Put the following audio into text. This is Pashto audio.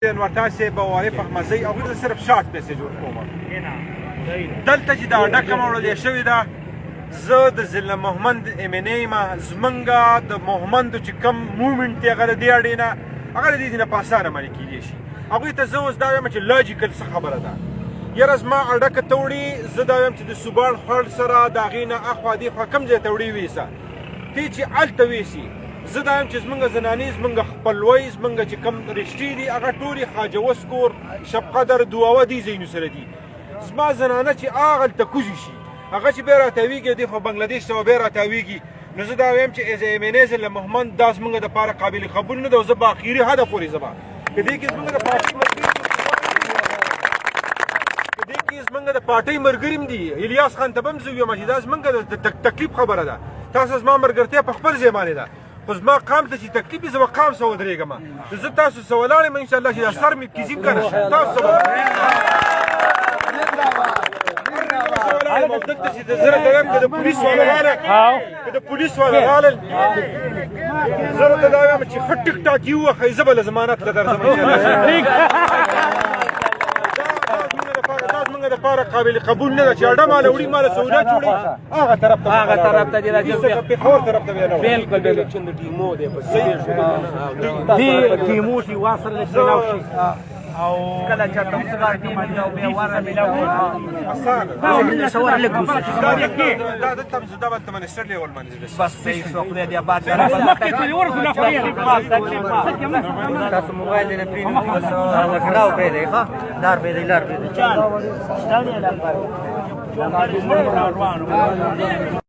انور تاج صاحب او عارف احمدزی هغوی ته صرف شارټ میسج ورکوم. دلته چې دا اډه کومه وړل شوې ده، زه د ضلع مهمند ایم این ای یم. زمونږ د مهمندو چې کوم موومنټ دی، هغه د دې اډې نه، هغه د دې ځای نه په اسانه باندې کېدی شي. هغوی ته زه اوس دا وایم چې لاجیکل څه خبره ده؟ یاره زما اډه که ته وړي، زه دا وایم چې د سوباړ خوړ سره د هغې نه اخوا دېخوا کوم ځای ته وړي ویسه، تی چې هلته ویسي. زه دا وایم چې زمونږ زنانې، زمونږ خپلوۍ، زمونږ چې کوم رشتې دي، هغه ټولې خواجه وسکور، شبقدر، دواوه دې ځایونو سره دي. زما زنانه چې هغلته کوزې شي، هغه چې بیا راتاویږي، دې خو بنګلادیش ته به بیا راتاویږي. نو زه دا وایم چې ایز ایم این ای ضلع مهمند، دا زمونږ دپاره قابل قبول نه ده، او زه به اخري حده پورې، زه به که دې کې زمونږ د پارټۍ ملګري، که دې کې زمونږ د پارټۍ ملګري هم دي، الیاس خان ته به هم زه ووایم چې دا زمونږ د تکلیف خبره ده. تاسو زما ملګرتیا په خپل ځای باندې ده، خو زما قام ته چې تکلیف وي، زه به قام سره ودرېږم. زه تاسو سره ولاړ یم، انشاءالله چې دا سر مې کیزیم که نه، تاسو سره دلته چې د زره ته وایم، که د پولیس والا راغله، که د پولیس والا رالل، زه ورته دا وایم چې ښه ټیک ټاک یې ووهئ، زه به له ضمانت له درځم انشاءالله. دا زمونږ دپاره قابل قبول نه ده چې اډه ماله وړي، ماله سهولت جوړوي، هغه طرف ته، هغه طرف ته دې راځي، پېښور طرف ته بیا نه. بالکل بالکل. دې ټیمو چې واصل ملاو شي او کله چې تاسو ټیم او بیا واره ملاو اسانه سوار لګو. دا دلته دا بل منسټر لیول باندې. بس صحیح شو، خدای دې آباد. مخکې ترې ورسو لا خدای. تاسو موبایل دې نه پرینو، بس لکراو پرې دی، ښه لار پرې دی، لار پرې دی. روانو.